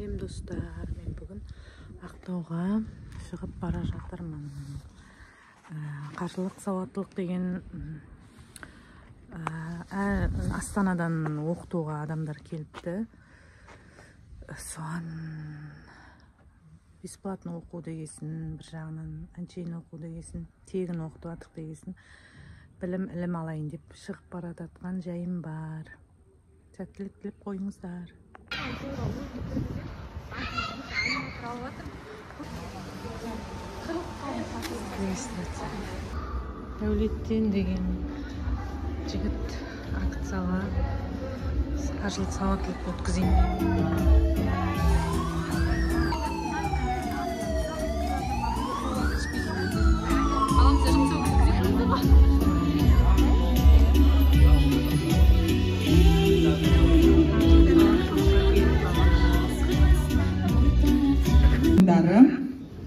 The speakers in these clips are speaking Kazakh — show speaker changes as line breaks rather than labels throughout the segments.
Сәлем достар, мен бүгін Ақтауға шығып бара жатырмын. Қаржылық сауаттылық деген Астанадан оқытуға адамдар келіпті. Соған бесплатно оқу дегесін, бір жағынан әншейін оқу дегесін, тегін оқытып жатыр дегесін, білім ілім алайын деп шығып бара жатқан жайым бар. Сәттілік тілеп қойыңыздар. Дәулеттен деген жігіт акцияға қаржылық сауаттылық өткізейін.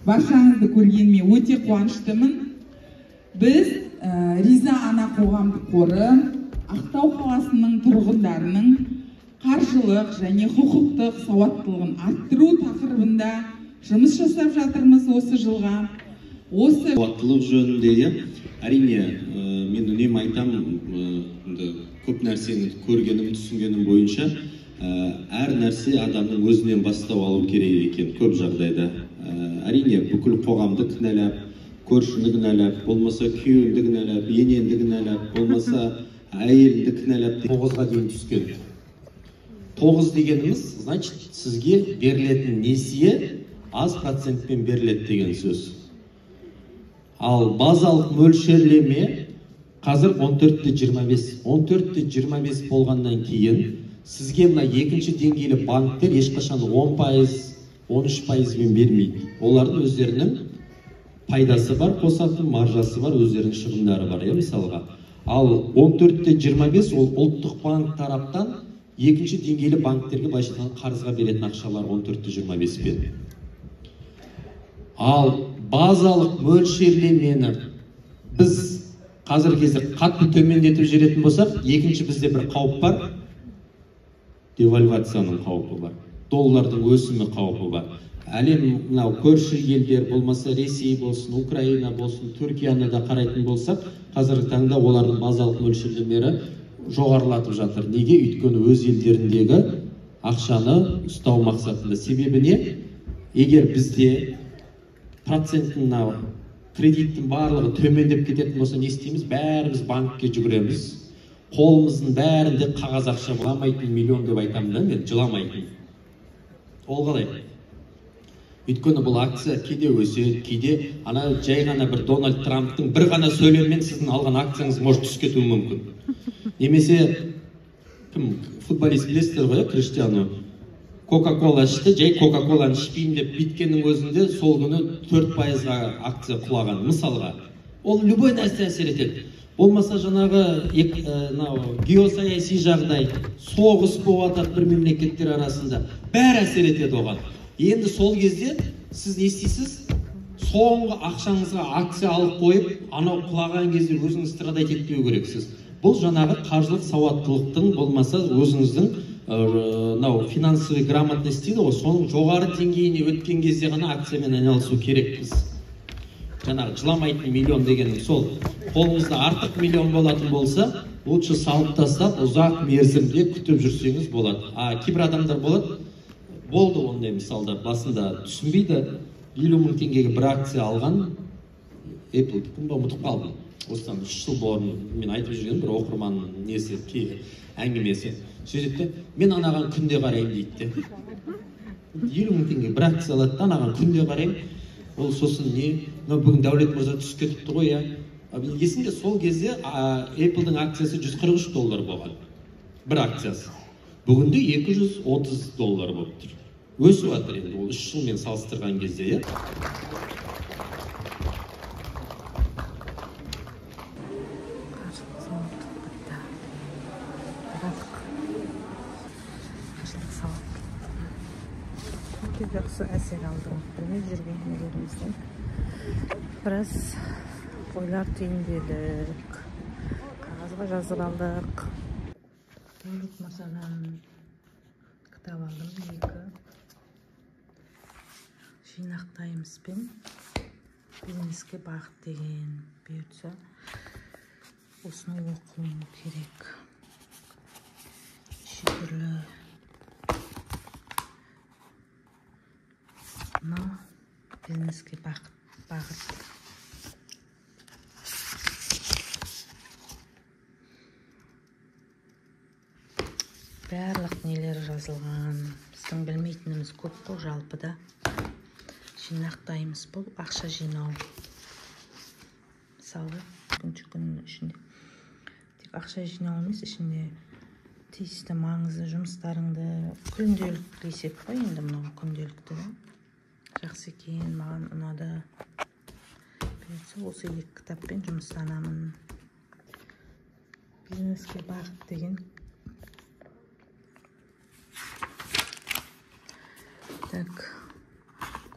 Баршаңызды көргеніме өте қуаныштымын. Біз Риза ана қоғамдық қоры Ақтау қаласының тұрғындарының қаржылық және құқықтық сауаттылығын арттыру тақырыбында жұмыс жасап жатырмыз осы жылға. Осы
сауаттылық жөнінде де әрине мен үнемі айтамын, көп нәрсені көргенім, түсінгенім бойынша әр нәрсе адамның өзінен бастау алу керек екен көп жағдайда. Әрине бүкіл қоғамды кінәлап, көршіні кінәлап, болмаса күйеуіңді кінәлап, енеңді кінәлап, болмаса әйеліңді кінәлап. 9-ға дейін түскен. 9 дегеніміз, значит, сізге берілетін несие аз процентпен беріледі деген сөз. Ал базалық мөлшерлеме қазір 14,25. 14,25 болғаннан кейін сізге мына екінші деңгейлі банктер ешқашан 10%, 13%-бен бермейді. Олардың өздерінің пайдасы бар, қосатын маржасы бар, өздерінің шығындары бар, мысалға. Ал 14,25 ол ұлттық банк тараптан екінші деңгейлі банктерге былайша айтқанда қарызға беретін ақшалар 14,25-пен. Ал базалық мөлшерлемені біз қазіргі кезде қатты төмендетіп жіберетін болсақ, екінші бізде бір қауіп бар. Девальвацияның қаупі бар, доллардың өсімі қаупі бар. Әлем мынау көрші елдер, болмаса Ресей болсын, Украина болсын, Түркияны да қарайтын болсақ, қазіргі таңда олардың базалық мөлшерлемелері жоғарылатып жатыр. Неге? Өйткені өз елдеріндегі ақшаны ұстау мақсатында. Себебі не? Егер бізде проценттің мынау кредиттің барлығы төмендеп кететін болса, не істейміз? Бәріміз банкке жүгіреміз. Қолымыздың бәрінде қағаз ақша жыламайтын миллион деп айтамын да мен, жыламайтын. Ол қалай? Өйткені бұл акция кейде өседі, кейде ана жай ғана бір Дональд Трамптың бір ғана сөйлеммен сіздің алған акцияңыз может түсіп кетуі мүмкін. Немесе кім футболист білесіздер ғой, Криштиану Кока-кола ішті, жай Кока-коланы ішпеймін деп бүйткеннің өзінде сол күні 4%-ға акция құлаған мысалға. Ол любой нәрсе әсер етеді. Болмаса жаңағы геосаяси жағдай, соғыс болып жатады бір мемлекеттер арасында, бәрі әсер етеді оған. Енді сол кезде сіз не істейсіз? Соңғы ақшаңызға акция алып қойып, анау құлаған кезде өзіңіз страдать етпеу керексіз. Бұл жаңағы қаржылық сауаттылықтың, болмаса өзіңіздің финансовый грамотность дейді ғой, соның жоғары деңгейіне өткен кезде ғана акциямен айналысу керекпіз. Жаңағы жыламайтын миллион деген сол. Қолыңызда артық миллион болатын болса, лучше салып тастап, ұзақ мерзімде күтіп жүрсеңіз болады. А кейбір адамдар болады, болды ондай мысалда басында түсінбейді, 50 мың теңгеге бір акция алған, Apple кім ба ұмытып қалдым. Осыдан 3 жыл бұрын мен айтып жүрген бір оқырманның несі, әңгімесі. Сөйтеді, мен анаған күнде қараймын дейді де. 50 мың теңге бір акция алады да, анаған күнде қараймын. Ол сосын не, бүгін Дәулет мырза түсіп кетіпті ғой, иә. Есімде сол кезде Apple-дың акциясы 143 доллар болған. Бір акциясы. Бүгінде 230 доллар болып тұр. Өсіп жатыр енді, ол 3 жылмен салыстырған кезде, иә.
Қаржылық сауаттылық бітті. Бірақ қаржылық сауаттылық өте жақсы әсер алдым. Білмей жүрген нелерімізден біраз ойлар түйіндедік, қағазға жазып алдық. Дәулет мырзадан кітап алдым, 2. Жинақтаймыз пен бизнеске бағыт деген бұйыртса осыны оқуым керек. Неше түрлі мынау бизнеске бағыт. Барлық нелер жазылған. Біздің білмейтініміз көп қой жалпы да. Жинақтаймыз, бұл ақша жинау. Мысалы, екінші күннің ішінде тек ақша жинау емес, ішінде тиісті маңызды жұмыстарыңды, күнделікті есеп қой енді мынау күнделікті. Жақсы екен, маған ұнады. Бұйыртса осы екі кітаппен жұмыстанамын. Бизнеске бағыт деген. Так,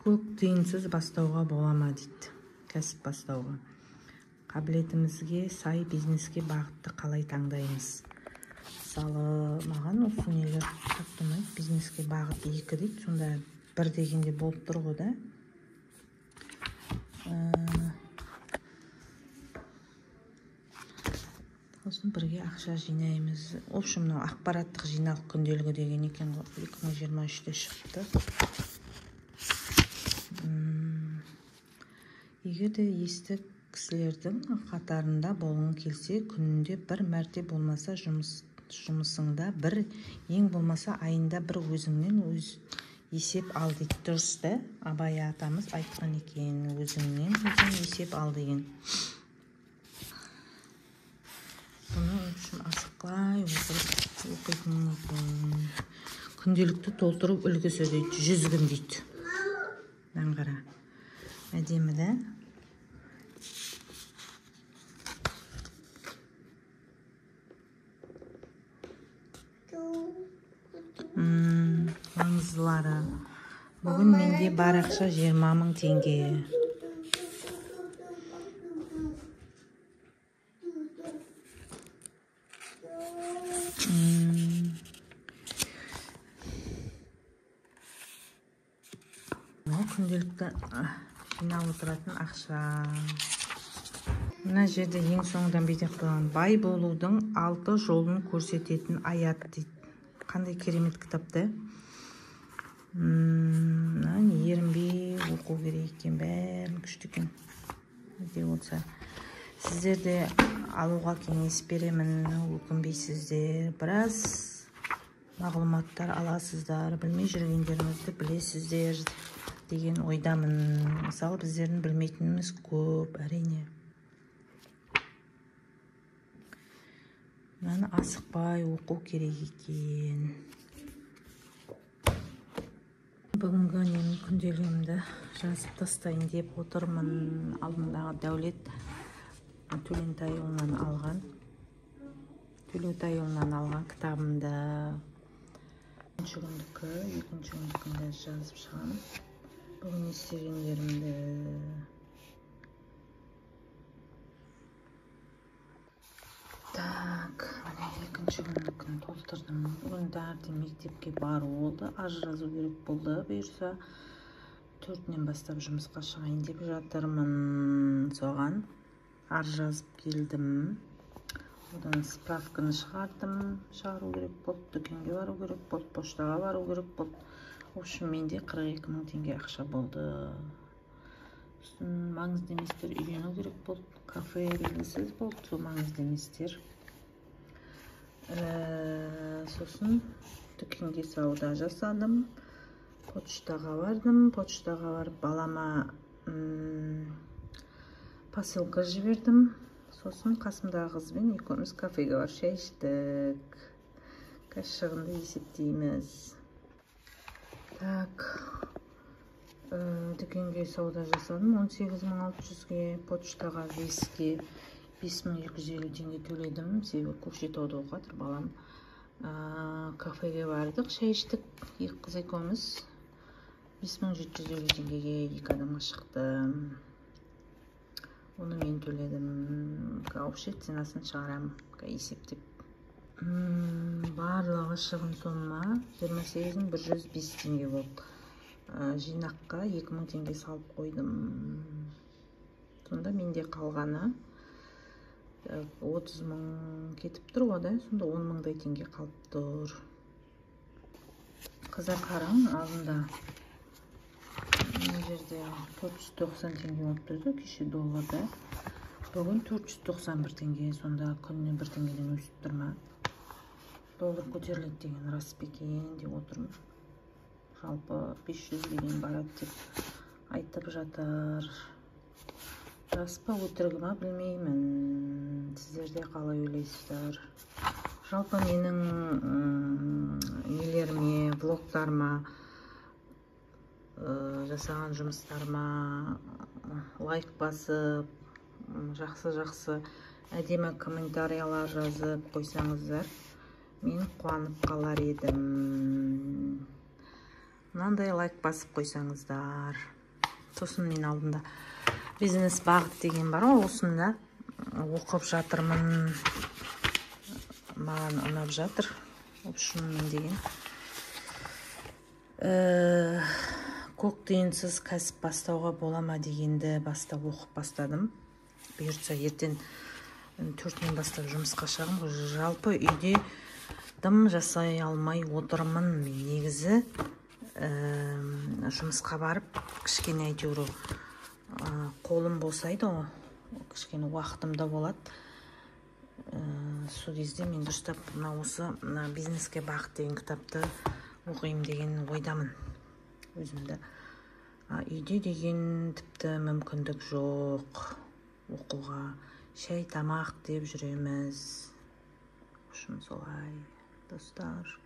көк тиынсыз бастауға бола ма дейді, кәсіп бастауға. Қабілетімізге сай бизнеске бағытты қалай таңдаймыз? Мысалы, маған осы нелер қатты ұнайды. Бизнеске бағыт 2 дейді, сонда 1 дегенде болып тұр ғой да. Сосын бірге ақша жинаймыз. В общем, мынау ақпараттық жинақ күнделігі деген екен ғой, 2023-те шықты. Егер де есті кісілердің қатарында болғың келсе, күнінде бір мәрте болмаса жұмысыңда бір, ең болмаса айында бір өзіңнен өз есеп ал дейді. Дұрыс та, Абай атамыз айтқан екен, өзіңнен өзің есеп ал деген. Бұны үшін асықпай отырып оқитын екен. Күнделікті толтыру үлгісі дейді, 100 күн дейді. Мынаны қара. Әдемі да? Маңыздылары. Бүгін менде бар ақша 20 000 теңге. Күнделікті жинап отыратын ақша. Мына жерде ең соңынан бүйтіп қойған, бай болудың 6 жолын көрсететін аят дейді. Қандай керемет кітап та. Мынаны ерінбей оқу керек екен, бәрін күшті екен. Не болса, сіздер де алуға кеңес беремін, өкінбейсіздер. Біраз мағлұматтар аласыздар, білмей жүргендеріңізді білесіздер деген ойдамын. Мысалы, біздердің білмейтініміз көп, әрине. Мынаны асықпай оқу керек екен. Бүгінгі менің күнделігімді жазып тастайын деп отырмын. Алдындағы Дәулет Төлентайұлынан алған кітабымды екінші күндікін жазып шығамын. Бүгін істегендерімді. Так, міне екінші күндікін толтырдым. Бүгін таңертең мектепке бару болды, арыз жазу керек болды. Бұйырса 4-нен бастап жұмысқа шығайын деп жатырмын. Соған арыз жазып келдім. Одан справканы шығардым, шығару керек болды, дүкенге бару керек болды, поштаға бару керек болды. В общем, менде 42 000 теңге ақша болды. Сосын маңызды еместер үйрену керек болды, кафе белгісіз болды, сол маңызды еместер. Сосын дүкенге сауда жасадым, почтаға бардым, почтаға барып балама посылка жібердім. Сосын қасымдағы қызбен екеуміз кафеге барып шай іштік. Қазір шығынды есептейміз. Так, дүкенге сауда жасадым 18 600-ге, почтаға 5-ге 5250 теңге төледім, себебі Көкшетауда оқып жатыр балам. Кафеге бардық, шай іштік, екі қыз екеуміз 5750 теңгеге екі адамға шықты. Оны мен төледім. Общий ценасын шығарамын, есептеп. Барлығы шығын сомма 28 105 теңге болды. Жинаққа 2000 теңге салып қойдым. Сонда менде қалғаны 30 мың кетіп тұр ғой да, сонда 10 мыңдай теңге қалып тұр. Қыздар, қараң, алдында мына жерде 490 теңге болып тұрды кеше долларда, бүгін 491 теңге. Сонда күніне 1 теңгеден өсіп тұр ма? Доллар көтеріледі деген рас па екен деп отырмын. Жалпы 500 деген барады деп айтып жатыр. Рас па, өтірік ма, білмеймін. Сіздер де қалай ойлайсыздар? Жалпы менің нелеріме, влогтарыма, жасаған жұмыстарыма лайк басып, жақсы-жақсы әдемі комментариялар жазып қойсаңыздар, мен қуанып қалар едім. Мынандай лайк басып қойсаңыздар. Сосын мен алдында бизнес бағыт деген бар ғой, осыны да оқып жатырмын. Маған ұнап жатыр. В общем, мен деген көк тиынсыз кәсіп бастауға бола ма дегенді бастап оқып бастадым. Бұйыртса, ертең 4-нен бастап жұмысқа шығамын. Жалпы үйде дым жасай алмай отырмын мен негізі. Жұмысқа барып кішкене әйтеуір қолым босайды ғой, кішкене уақытым да болады. Сол кезде мен дұрыстап мына осы мына бизнеске бағыт деген кітапты оқимын деген ойдамын өзімді. Үйде деген тіпті мүмкіндік жоқ оқуға. Шай тамақ деп жүреміз. В общем, солай, достар.